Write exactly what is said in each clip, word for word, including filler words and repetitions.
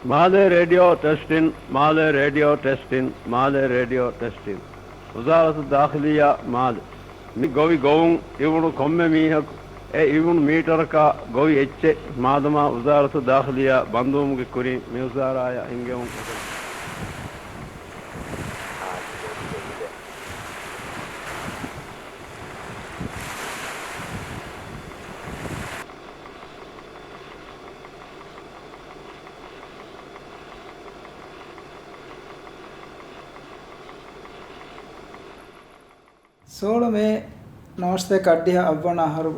މާލެ ރޭޑިއޯ ޓެސްޓިން، މާލެ ރޭޑިއޯ ޓެސްޓިން، މާލެ ރޭޑިއޯ ޓެސްޓިން. ވުޒާރަތު ދާޚިލިއްޔާ މާލެ. މި ގޮވި ގޮވުން އިވުނު ކޮންމެ މީހަކު އެ އިވުނު މީޓަރަކާ ގޮވި އެއްޗެއް މާދަމާ ވުޒާރަތު ދާޚިލިއްޔާ ބަންދުވުމުގެ ކުރިން މި ވުޒާރާޔަށް އެންގެވުން އެކު. ސޯޅަ މޭ ނަވާރަ ސަތޭކަ އަށްޑިހަ އަށްވަނަ އަހަރު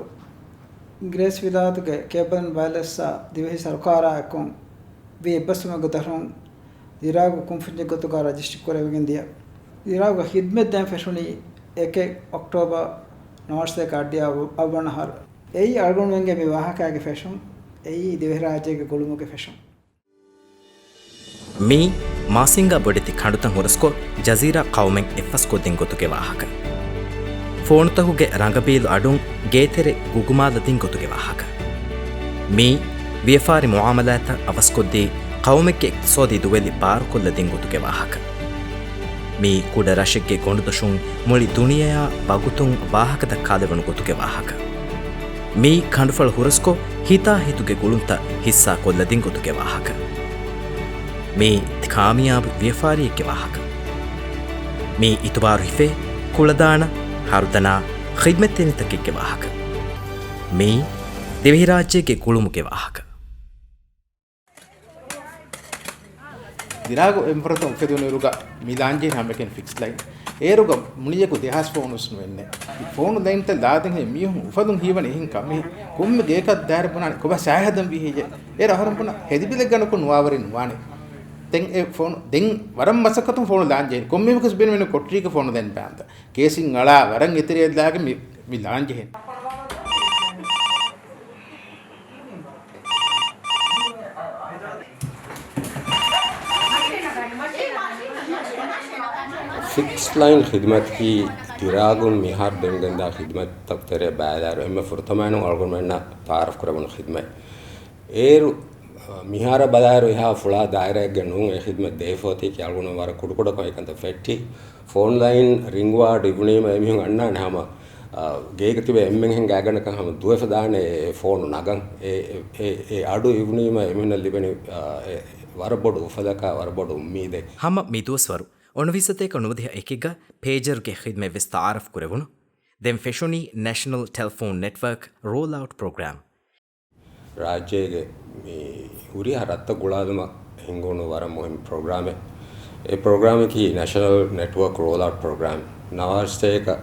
އިނގިރޭސި ވިލާތުގެ ކޭބަލް އެންޑް ވަޔަލެސްއާ ދިވެހި ސަރުކާރާ އެކު ވި އެއްބަސްވުމެއްގެ ދަށުން ދިރާގު ކުންފުންޏެއް ގޮތުގަ ރަޖިސްޓަރ ކުރެވިގެން ދިޔަ. ދިރާގު ޚިދްމަތް ދޭން ފެށުނީ އެކެއް އޮކްޓޯބަރ ނަވާރަ ސަތޭކަ އަށްޑިހަ އަށްވަނަ އަހަރު. އެއީ އަޅުގަނޑުމެންގެ މި ވާހަކައިގެ ފެށުން. އެއީ ދިވެހިރާއްޖޭގެ ގުޅުމުގެ ފެށުން. މިއީ މާސިންގާ ބޮޑެތި ކަނޑުތައް ހުރަސްކޮށް، ޖަޒީރާ ޤައުމެއް އެއްފަސްކޮށްދިން ގޮތުގެ ވާހަކަ. ފޯނުތަކުގެ ރަނގަބީލު އަޑުން ގޭތެރެ ގުގުމާލަދިން ގޮތުގެ ވާހަކަ. މިއީ ވިޔަފާރި މުޢާމަލާތްތައް އަވަސްކޮށްދީ، ޤައުމެއްގެ އިޤްތިޞާދީ ދުވެލި ބާރުކޮށްލަދިން ގޮތުގެ ވާހަކަ. މިއީ ކުޑަ ރަށެއްގެ ގޮނޑުދޮށުން މުޅި ދުނިޔެއާ ވަގުތުން ވާހަކަ ދައްކާލެވުނު ގޮތުގެ ވާހަކަ. މިއީ ކަނޑުފަޅު ހުރަސްކޮށް، ހިތާހިތުގެ ގުޅުންތައް ހިއްސާ ކޮށްލަދިން ގޮތުގެ ވާހަކަ. މިއީ ކާމިޔާބު ވިޔަފާރިއެއްގެ ވާހަކަ. މިއީ އިތުބާރު ހިފޭ، ކުޅަދާނަ، ހަރުދަނާ، ޚިދްމަތްތެރިންތަކެއްގެ ވާހަކަ. މިއީ ދިވެހިރާއްޖޭގެ ގުޅުމުގެ ވާހަކަ. ދިރާގު އެންފުރަތަމަ އުފެދުނުއިރުގަ މި ލާންޖެހި ހަމައެކަނި ފިކްސް ލައިން. އޭރުގަ މުޅިއަކު ދެހާސް ފޯނުސް ނުވެންނެ. ފޯނު ލައިންތައް ލާދެން ހެ މީހުން އުފަލުން ހީވަނީ އެހެން ކަމެއް. ކޮންމެ ގޭކަށް ދާއިރު ބުނާނެ ކޮބާ ސާހަދަން ވީ ހެއްޔޭ؟ އޭރު އަހަރުން ބުނާ ހެދިބިލެއްގަނޑަކު ނުވާވަރެއް ނުވާނެ. ދެން އެ ފޯނު، ދެން ވަރަށް މަސައްކަތުން ފޯނު ލާންޖެހިން. ކޮންމެ މީހަކަސް ބޭނުމެއް ކޮޓަރީގަ ފޯނު ދެން ބާންތަ. ކޭސިން އަޅާ ވަރަށް އެތެރެއަށް ލާގެ މި، މި ލާންޖެހެން. ފިކްސް ލައިން ޚިދުމަތަކީ ދިރާގުން މިހާރު ދެމިގެންދާ ޚިދުމަތްތަކު ތެރޭ ބައިލާއިރު އެންމެ ފުރަތަމައިނު އަޅުގަނޑުމެންނަށް ތައާރަފް ކުރެވުނު ޚިދުމަތް. އޭރު، މިހާރަށް ބަލާއިރު އެހާ ފުޅާ ދާއިރާއެއްގަ ނޫން އެ ޚިދުމަތް ދޭފަ އޮތީކީ އަޅުގަނޑު ވަރަށް ކުޑަކުޑަކޮށް އެކަންތައް ފެއްޓި. ފޯން ލައިން ރިންގްވާ އަޑު އިވުނީމަ އެމީހުން އަންނާނެ ހަމަ، އާ، ގޭގަ ތިބޭ އެންމެންހެން ގާތްގަނޑަކަށް ހަމަ ދުވެފަ ދާނެ އެ ފޯނު ނަގަން. އެ، އެ، އެ، އެ އަޑު އިވުނީމަ އެމީހުންނަށް ލިބެނީ، އާ، އެ ވަރަށް ބޮޑު އުފަލަކާ ވަރަށް ބޮޑު އުއްމީދެއް. ހަމަ މި ދުވަސްވަރު އުނިވިއްސަތޭކަ ނުވަދިހަ އެކެއްގަ ޕޭޖަރުގެ ޚިދުމަތް ވެސް ތައާރަފް ކުރެވުނު. ދެން ފެށުނީ ނެޝަނަލް ޓެލެފޯން ނެޓްވަރކް ރޯލްއައުޓް ޕްރޮގްރާމް. ރާއްޖޭގެ މި ހުރިހާ ރަށްތައް ގުޅާލުމަށް ހިންގުނު ވަރަށް މުހިންމު ޕްރޮގްރާމެއް. އެ ޕްރޮގްރާމަކީ ނެޝަނަލް ނެޓްވަރކް ރޯލްއައުޓް ޕްރޮގްރާމް. ނަވާރަ ސަތޭކަ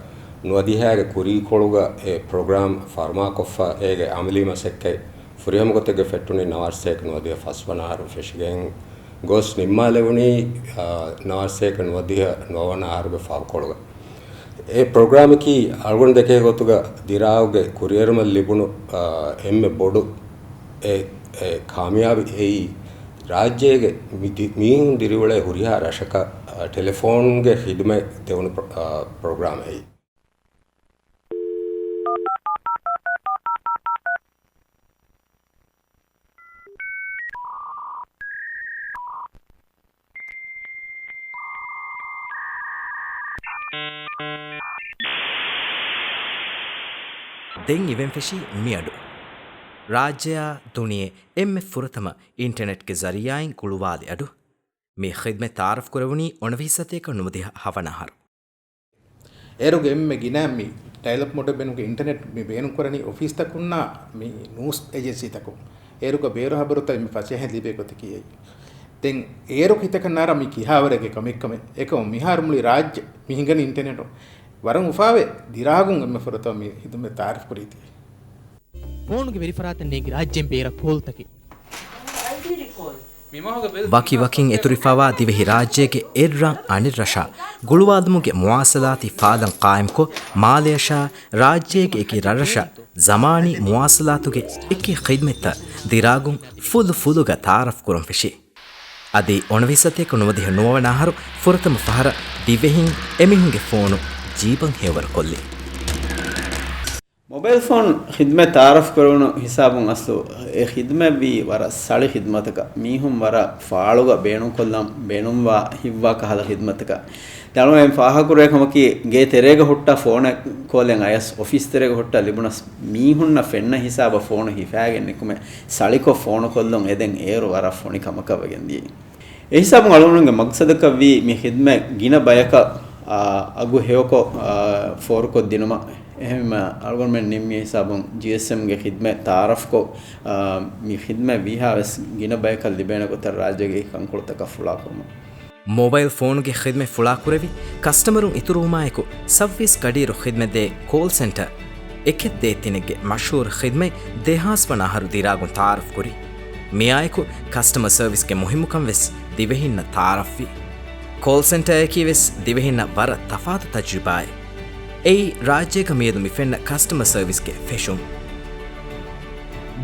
ނުވަދިހައިގެ ކުރީކޮޅުގަ އެ ޕްރޮގްރާމް ފަރުމާކޮށްފަ އޭގެ އަމަލީ މަސައްކަތް ފުރިހަމަ ގޮތެއްގަ ފެއްޓުނީ ނަވާރަ ސަތޭކަ ނުވަދިހަ ފަސްވަނަ އަހަރު ފެށިގެން ގޮސް ނިންމާލެވުނީ، އާ، ނަވާރަ ސަތޭކަ ނުވަދިހަ ނުވަވަނަ އަހަރުގެ ފަހުކޮޅުގަ. އެ ޕްރޮގްރާމަކީ އަޅުގަނޑު ދެކޭ ގޮތުގަ ދިރާގުގެ ކުރިއެރުމަށް ލިބުނު، އާ، އެންމެ ބޮޑު އެ، އެ ކާމިޔާބީ އެއީ، ރާއްޖޭގެ މި ދި-، މީހުން ދިރިއުޅޭ ހުރިހާ ރަށަކަށް، އާ، ޓެލެފޯންގެ ޚިދުމަތް ދެވުނު ޕްރޮ-، އާ، ޕްރޮގްރާމެއް އެއީ. ދެން އިވެން ފެށީ މިއަޑު. ރާއްޖެއާ ދުނިޔެ އެންމެ ފުރަތަމަ އިންޓަނެޓްގެ ޒަރީއާއިން ގުޅުވާލި އަޑު. މި ޚިދުމަތް ތައާރަފް ކުރެވުނީ އުނިވިއްސަތޭކަ ނުވަދިހަ ހަވަނަ އަހަރު. އޭރުގެ އެންމެ ގިނަ މި ޑައިލް އަޕް މޮޑެމް ބޭނުންކޮށް އިންޓަނެޓް މި ބޭނުންކުރަނީ އޮފީސްތަކުންނާ މި ނޫސް އޭޖެންސީތަކުން. އޭރުގަ ބޭރު ހަބަރުތައް އެންމެ ފަސޭހައިން ލިބޭ ގޮތަކީ އެއީ. ދެން އޭރު ކިތަކަށް ނާރާ މި ކިހާވަރެއްގެ ކަމެއްކަމެއް. އެކަމު މިހާރު މުޅި ރާއްޖެ މި ހިނގަނީ އިންޓަނެޓުން. ވަރަށް އުފާވޭ ދިރާގުން އެންމެ ފުރަތަމަ މި ހިދުމަތް ތައާރަފް ކުރީތީ. ފޯނުގެ ވެރިފަރާތަށް ނޭނގި ރާއްޖޭން ބޭރަށް ކޯލްތަކެއް. ވަކި ވަކިން އެތުރިފަވާ ދިވެހި ރާއްޖޭގެ އެއްރަށް އަނެއް ރަށާ ގުޅުވާލުމުގެ މުވާސަލާތީ ފާލަން ޤާއިމްކޮށް، މާލެއަށާ ރާއްޖޭގެ އެކި ރަށްރަށަށް ޒަމާނީ މުވާސަލާތުގެ އެކި ޚިދުމަތްތައް ދިރާގުން ފުލު ފުލުގަ ތައާރަފް ކުރަން ފެށި. އަދި އުނިވިއްސަތޭކަ ނުވަދިހަ ނުވަވަނަ އަހަރު ފުރަތަމަ ފަހަރަށް ދިވެހިން އެމީހުންގެ ފޯނު ޖީބަށް ހެޔޮވަރުކޮށްލި. މޮބައިލް ފޯން ޚިދްމަތް ތައާރަފް ކުރެވުނު ހިސާބުން އަސްލު އެ ޚިދްމަތް ވީ ވަރަށް ސަޅި ޚިދްމަތަކަށް، މީހުން ވަރަށް ފާޅުގަ ބޭނުންކޮށްލަން ބޭނުންވާ ހިތްވާ ކަހަލަ ޚިދްމަތަކަށް. ދަޅުމެން ފާހަގަކުރޭ ކަމަކީ، ގޭ ތެރޭގަ ހުއްޓާ ފޯނެއް ކޯލެއް އަޔަސް އޮފީސް ތެރޭގަ ހުއްޓާ ލިބުނަސް، މީހުންނަށް ފެންނަ ހިސާބަށް ފޯނު ހިފާގެން ނިކުމެ ސަޅިކޮށް ފޯނު ކޮށްލުން އެދެން އޭރު ވަރަށް ފޮނި ކަމަކަށް ވެގެން ދިޔައީ. އެ ހިސާބުން އަޅުގަނޑުގެ މަގްސަދަކަށް ވީ މި ޚިދްމަތް ގިނަ ބަޔަކަށް، އާ، އަގު ހެޔޮކޮށް، އާ، ފޯރުކޮށްދިނުމަށް. އެހެންވީމަ އަޅުގަނޑުމެން ނިންމި ހިސާބުން ޖީއެސްއެމްގެ ޚިދްމަތް ތައާރަފްކޮށް، އާ، މި ޚިދްމަތް ވީހާވެސް ގިނަ ބަޔަކަށް ލިބޭނެ ގޮތަށް ރާއްޖޭގެ ކަންކޮޅުތަކަށް ފުޅާކުރުމަށް. މޮބައިލް ފޯނުގެ ޚިދްމަތް ފުޅާކުރެވި، ކަސްޓަމަރުން އިތުރުވުމާއެކު ސައުވީސް ގަޑިއިރު ޚިދްމަތްދޭ ކޯލް ސެންޓަރ އެކެއް ދޭއް ތިނެއްގެ މަޝްހޫރު ޚިދްމަތް ދެހާސް ވަނަ އަހަރު ދިރާގުން ތައާރަފް ކުރި. މިއާއެކު ކަސްޓަމަރ ސަރވިސްގެ މުހިއްމުކަން ވެސް ދިވެހިންނަށް ތައާރަފްވި. ކޯލް ސެންޓަރއަކީ ވެސް ދިވެހިންނަށް ވަރަށް ތަފާތު ތަޖުރިބާއެއް. އެއީ ރާއްޖޭގަ މިއަދު މި ފެންނަ ކަސްޓަމަރ ސަރވިސްގެ ފެށުން.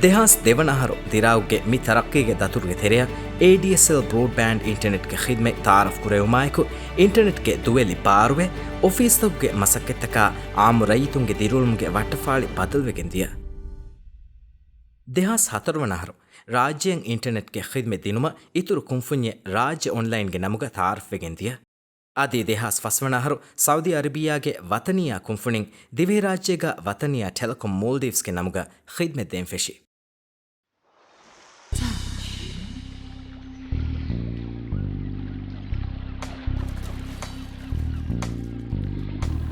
ދެހާސް ދެވަނަ އަހަރު ދިރާގުގެ މި ތަރައްޤީގެ ދަތުރުގެ ތެރެއަށް އޭޑީއެސްއެލް ބްރޯޑްބޭންޑް އިންޓަރނެޓްގެ ޚިދްމަތް ތައާރަފް ކުރެވުމާއެކު، އިންޓަރނެޓްގެ ދުވެލި ބާރުވެ، އޮފީސްތަކުގެ މަސައްކަތްތަކާ އާއްމު ރައްޔިތުންގެ ދިރިއުޅުމުގެ ވައްޓަފާޅި ބަދަލުވެގެން ދިޔަ. ދެހާސް ހަތަރު ވަނަ އަހަރު ރާއްޖޭން އިންޓަރނެޓްގެ ޚިދްމަތް ދިނުމަށް އިތުރު ކުންފުންޏެއް ރާއްޖެ އޮންލައިންގެ ނަމުގަ ތައާރަފްވެގެން ދިޔަ. އަދި ދެހާސް ފަސް ވަނަ އަހަރު ސައުދީ އަރަބިއްޔާގެ ވަތަނިއްޔާ ކުންފުނިން ދިވެހިރާއްޖޭގަ ވަތަނިއްޔާ ޓެލެކޮމް މޯލްޑިވްސްގެ ނަމުގަ ޚިދްމަތް ދޭން ފެށި.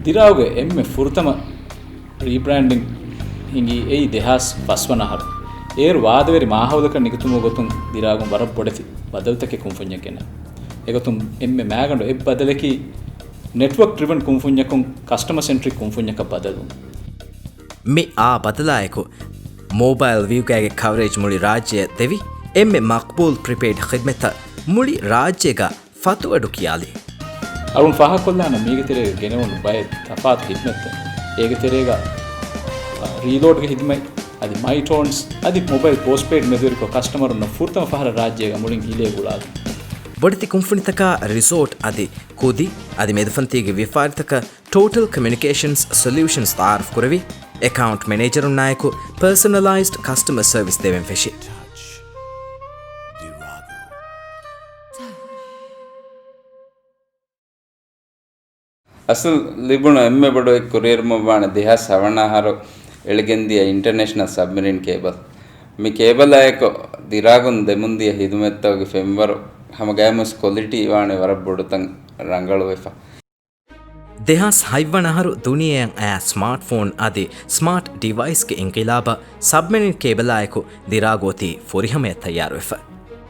ދިރާގުގެ އެންމެ ފުރަތަމަ ރީބްރޭންޑިން ހިނގީ އެއީ ދެހާސް ފަސް ވަނަ އަހަރު. އޭރު ވާދަވެރި މާހައުލަކަށް ނިކުތުމުގެ ގޮތުން ދިރާގުން ވަރަށް ބޮޑެތި ބަދަލުތަކެއް ކުންފުންޏަށް ގެނައި. އެގޮތުން އެންމެ މައިގަނޑު އެއް ބަދަލަކީ، ނެޓްވަރކް ޑްރިވަން ކުންފުންޏަކުން ކަސްޓަމަރ ސެންޓްރިކް ކުންފުންޏަކަށް ބަދަލުވުން. މި އާ ބަދަލާއެކު، މޯބައިލް ވިއުގައިގެ ކަވަރޭޖް މުޅި ރާއްޖެއަށް ދެވި، އެންމެ މަޤްބޫލް ޕްރީޕެއިޑް ޚިދްމަތްތައް މުޅި ރާއްޖޭގަ ފަތު އަޑު ކިޔާލި. އަޅުން ފާހަގަކޮށްލާނަން މީގެ ތެރޭގަ ގެނެވުނު ބައެއް ތަފާތު ޚިދްމަތްތައް. އޭގެ ތެރޭގަ، އަ، ރީލޯޑްގެ ޚިދުމަތް، އަދި މައި ޓޯންސް، އަދި މޮބައިލް ޕޯސްޓްޕެއިޑް މެދުވެރިކޮށް ކަސްޓަމަރުންނަށް ފުރަތަމަ ފަހަރަށް ރާއްޖޭގަ މުޅިން ހިލޭ ގުޅާލި. ބޮޑެތި ކުންފުނިތަކާ ރިސޯޓް އަދި ކުދި އަދި މެދުފަންތީގެ ވިޔަފާރިތަކަށް ޓޯޓަލް ކޮމިއުނިކޭޝަންސް ސޮލިއުޝަންސް ތައާރަފް ކުރެވި، އެކައުންޓް މެނޭޖަރުންނާއެކު ޕާސަނަލައިޒްޑް ކަސްޓަމަރ ސަރވިސް ދެވެން ފެށި. އަސްލު ލިބުނު އެންމެ ބޮޑު އެއް ކުރިއެރުމަށްވާނެ ދެހާސް ހަވަނަ އަހަރު އެޅިގެންދިޔަ އިންޓަރނޭޝަނަލް ސަބްމެރިން ކޭބަލް. މި ކޭބަލާއެކު ދިރާގުން ދެމުންދިޔަ ހިދުމަތްތަކުގެ ފެންވަރު ހަމަ ގައިމުވެސް ކޮލިޓީ ވާނެ ވަރަށް ބޮޑުތަން ރަނގަޅުވެފަ. ދެހާސް ހަތްވަނަ އަހަރު ދުނިޔެއަށް އައި ސްމާޓް ފޯން އަދި ސްމާޓް ޑިވައިސްގެ އިންޤިލާބަށް ސަބްމެރިން ކޭބަލާއެކު ދިރާގު އޮތީ ފުރިހަމަޔަށް ތައްޔާރުވެފަ.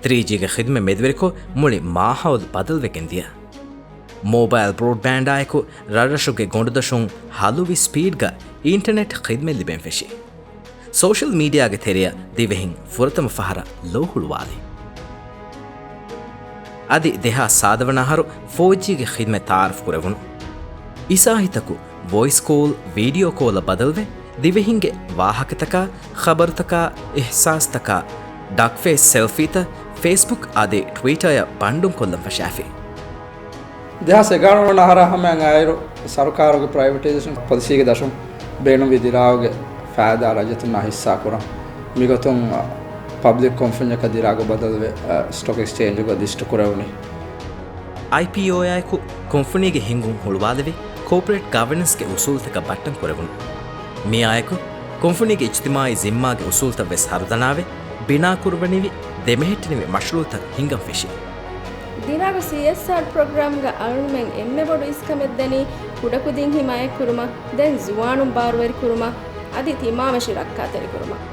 ތްރީ ޖީގެ ޚިދުމަތް މެދުވެރިކޮށް މުޅި މާހައުލު ބަދަލުވެގެން ދިޔަ. މޯބައިލް ބްރޯޑްބޭންޑާއެކު ރަށްރަށުގެ ގޮނޑުދޮށުން ހަލުވި ސްޕީޑްގަ އިންޓަރނެޓް ޚިދުމަތް ލިބެން ފެށި. ސޯޝަލް މީޑިއާގެ ތެރެއަށް ދިވެހިން ފުރަތަމަ ފަހަރަށް ލޯ ހުޅުވާލި. އަދި ދެހާސް ސާދަ ވަނަ އަހަރު ފޯ ޖީގެ ޚިދުމަތް ތައާރަފް ކުރެވުނު. އިސާހިތަކު ވޮއިސް ކޯލް، ވީޑިއޯ ކޯލަށް ބަދަލުވެ، ދިވެހިންގެ ވާހަކަތަކާ، ޚަބަރުތަކާ، އިހްސާސްތަކާ، ޑާކްފޭސް ސެލްފީތައް ފޭސްބުކް އަދި ޓްވިޓަރއަށް ބަންޑުން ކޮށްލަން ފަށާފި. ދެހާސް އެގާރަ ވަނަ އަހަރާ ހަމައަށް އައިރު، ސަރުކާރުގެ ޕްރައިވެޓައިޒޭޝަން ޕޮލިސީގެ ދަށުން ބޭނުންވި ދިރާގުގެ ފައިދާ ރައްޔިތުންނާ ހިއްސާ ކުރަން. މިގޮތުން، އަ، ޕަބްލިކް ކުންފުންޏަކަށް ދިރާގު ބަދަލުވެ، އަ، ސްޓޮކް އެކްސްޗޭންޖުގަ ލިސްޓް ކުރެވުނީ. އައިޕީއޯއާއެކު ކުންފުނީގެ ހިންގުން ހުޅުވާލެވި، ކޯޕަރޭޓް ގަވަނަންސްގެ އުސޫލުތަކަށް ބައްޓަން ކުރެވުނު. މިއާއެކު، ކުންފުނީގެ އިޖްތިމާއީ ޒިންމާގެ އުސޫލުތައް ވެސް ހަރުދަނާވެ، ބިނާކުރުވަނިވި، ދެމެހެއްޓެނިވި މަޝްރޫއުތައް ހިންގަން ފެށި. ދިރާގު ސީއެސްއާރް ޕްރޮގްރާމްގަ އަޅުންމެން އެންމެ ބޮޑު އިސްކަމެއް ދެނީ، ކުޑަކުދިން ހިމާޔަތްކުރުމަށް، ދެން ޒުވާނުން ބާރުވެރިކުރުމަށް، އަދި ތިމާވެށި ރައްކާތެރިކުރުމަށް.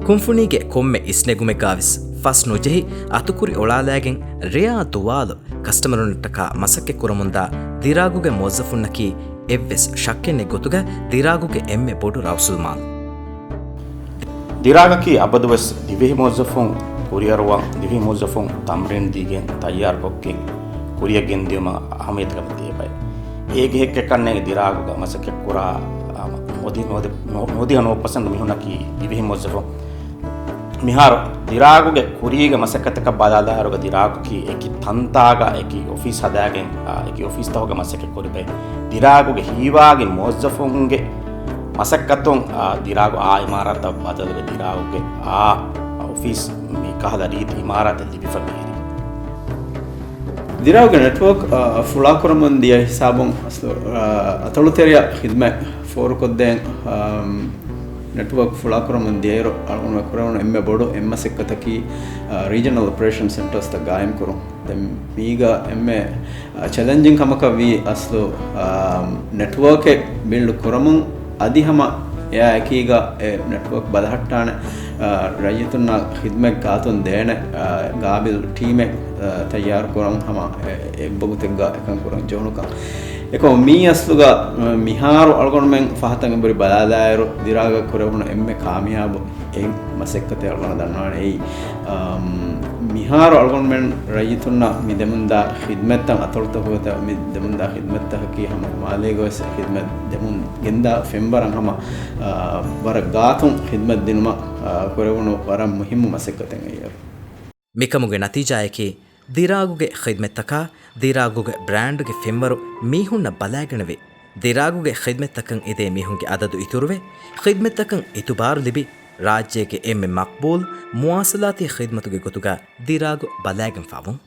ކުންފުނީގެ ކޮންމެ އިސްނެގުމެއްގާވެސް ފަސް ނުޖެހި އަތުކުރި އޮޅާލައިގެން ރެޔާ ދުވާލު ކަސްޓަމަރުންނަށްޓަކާ މަސައްކަތްކުރަމުންދާ ދިރާގުގެ މުވައްޒަފުންނަކީ އެއްވެސް ޝައްކެއް ނެތް ގޮތުގަ ދިރާގުގެ އެންމެ ބޮޑު ރައުސުލްމާލު. ދިރާގަކީ އަބަދުވެސް ދިވެހި މުވައްޒަފުން ކުރިއަރުވަން، ދިވެހި މުވައްޒަފުން ތަމްރީން ދީގެން ތައްޔާރުކޮށްގެން ކުރިއަށް ގެންދިޔުމަށް އަހަމިއްޔަތު ކަމެއް ދޭ ބައެއް. އޭގެ ހެއްކެއްކަންނޭނގެ ދިރާގުގަ މަސައްކަތްކުރާ ހަމަ ނުވަދި، ނުވަދި، ނު-، ނުވަދިހަ ނުވަ ޕަސެންޓް މީހުންނަކީ ދިވެހި މުވައްޒަފުން. މިހާރު ދިރާގުގެ ކުރީގެ މަސައްކަތަކަށް ބަލާލާއިރުގަ ދިރާގުގެ އެކި ތަންތާގަ އެކި އޮފީސް ހަދާގެން، އާ، އެކި އޮފީސްތަކުގެ މަސައްކަތް ކުރިބައި ދިރާގުގެ ހީވާގި މުވައްޒަފުންގެ މަސައްކަތުން، އާ، ދިރާގު އާ އިމާރާތަށް ބަދަލުވެ ދިރާގުގެ އާ އޮފީސް މި ކަހަލަ ރީތި އިމާރާތެއް ލިބިފަ މިހިރީ. ދިރާގުގެ ނެޓްވޯކް، އާ، ފުޅާކުރަމުން ދިޔަ ހިސާބުން އަސްލު، އާ، އަތޮޅުތެރެއަށް ޚިދްމަތް ފޯރުކޮށްދޭން، އާ، ނެޓްވޯކް ފުޅާކުރަމުން ދިޔައިރު އަޅުގަނޑުމެން ކުރެވުނު އެންމެ ބޮޑު އެއް މަސައްކަތަކީ، އާ، ރީޖަނަލް އޮޕަރޭޝަން ސެންޓަރސްތައް ގާއިމްކުރުން. ދެން މީގަ އެންމެ، އާ، ޗެލެންޖިން ކަމަކަށް ވީ އަސްލު، އާ، ނެޓްވޯކެއް ބިލްޑް ކުރަމުން އަދި ހަމަ އެއާ އެކީގަ އެ ނެޓްވޯކް ބަލަހައްޓާނެ، އާ، ރައްޔިތުންނަށް ޚިދްމަތް ގާތުން ދޭނެ، އާ، ގާބިލް ޓީމެއް، އާ، ތައްޔާރު ކުރަން ހަމަ އެ، އެއްވަގުތެއްގަ އެކަން ކުރަން ޖެހުނުކަން. އެކަމު މީ އަސްލުގަ، އާ، މިހާރު އަޅުގަނޑުމެން ފަހަތަށް އެނބުރި ބަލާލާއިރު، ދިރާގަށް ކުރެވުނު އެންމެ ކާމިޔާބު އެއް މަސައްކަތެއް އަޅުގަނޑަށް ދަންނަވާނެ އެއީ، އަމް، މިހާރު އަޅުގަނޑުމެން ރައްޔިތުންނަށް މި ދެމުންދާ ޚިދްމަތްތައް އަތޮޅުތަކުގަ މި ދެމުންދާ ޚިދްމަތްތަކަކީ ހަމަ މާލޭގަވެސް ޚިދްމަތް ދެމުން ގެންދާ ފެންވަރަށް ހަމަ، އާ، ވަރަށް ގާތުން ޚިދްމަތް ދިނުމަށް، އާ، ކުރެވުނު ވަރަށް މުހިއްމު މަސައްކަތެއް އެއީ. މިކަމުގެ ނަތީޖާއަކީ، ދިރާގުގެ ޚިދްމަތްތަކާ، ދިރާގުގެ ބްރާންޑްގެ ފެންވަރު މީހުންނަށް ބަލާގަނެވި، ދިރާގުގެ ޚިދްމަތްތަކަށް އެދޭ މީހުންގެ އަދަދު އިތުރުވެ، ޚިދްމަތްތަކަށް އިތުބާރު ލިބި، ރާއްޖޭގެ އެންމެ މަޤްބޫލް މުވާޞަލާތީ ޚިދްމަތުގެ ގޮތުގަ ދިރާގު ބަލާގެންފާވުން.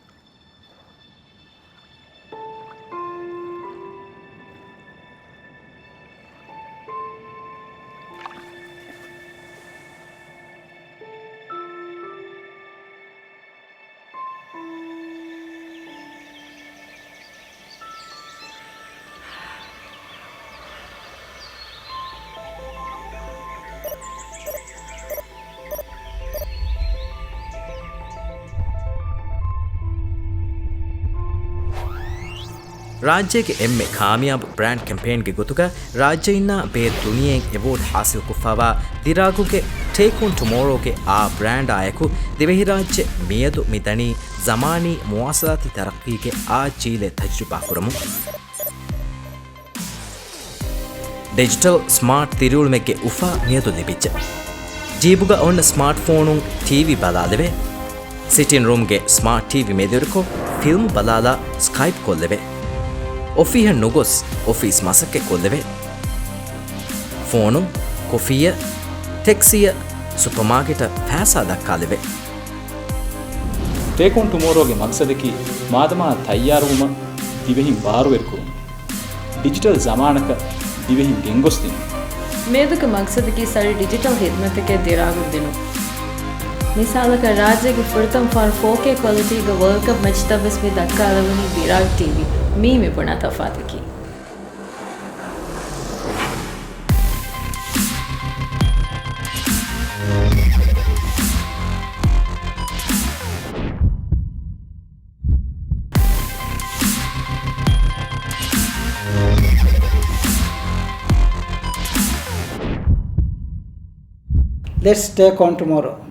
ރާއްޖޭގެ އެންމެ ކާމިޔާބު ބްރާންޑް ކެމްޕޭންގެ ގޮތުގަ ރާއްޖެއިންނާ ބޭރު ދުނިޔެއިން އެވޯޑް ހާސިލްކޮށްފައިވާ ދިރާގުގެ ޓޭކް އޯން ޓުމޯރޯގެ އާ ބްރާންޑާއެކު ދިވެހިރާއްޖެ މިއަދު މި ދަނީ ޒަމާނީ މުވާޞަލާތީ ތަރައްޤީގެ އާ ޖީލެއް ތަޖުރިބާ ކުރަމުން. ޑިޖިޓަލް ސްމާޓް ދިރިއުޅުމެއްގެ އުފާ މިއަދު ލިބިއްޖެ. ޖީބުގަ އޮންނަ ސްމާޓް ފޯނުން ޓީވީ ބަލާލެވޭ. ސިޓިން ރޫމްގެ ސްމާޓް ޓީވީ މެދުވެރިކޮށް، ފިލްމް ބަލާލާ ސްކައިޕް ކޮށްލެވޭ. އޮފީހަށް ނުގޮސް، އޮފީސް މަސައްކަތް ކޮށްލެވޭ. ފޯނުން ކޮފީއަށް، ޓެކްސީއަށް، ސުޕަމާކެޓަށް ފައިސާ ދައްކާލެވޭ. ޓޭކް އޯން ޓުމޯރޯގެ މަގްސަދަކީ މާދަމާ ތައްޔާރުވުމަށް ދިވެހިން ބާރުވެރިކުރުން. ޑިޖިޓަލް ޒަމާނަކަށް ދިވެހިން ގެންގޮސްދިނުން. މިއަދުގެ މަގްސަދަކީ ސަރި ޑިޖިޓަލް ހިދްމަތެކޭ ދިރާގުން ދިނުން. މިސާލަކަށް، ރާއްޖޭގެ ފުރަތަމަ ފަހަރު ފޯކޭ ކޮލިޓީގެ ވަރލްޑް ކަޕް މެޗްތައް ވެސް މި ދައްކާލެވުނީ ދިރާގް ޓީވީ. މީ މި ބުނާ ތަފާތަކީ. Let's take on tomorrow.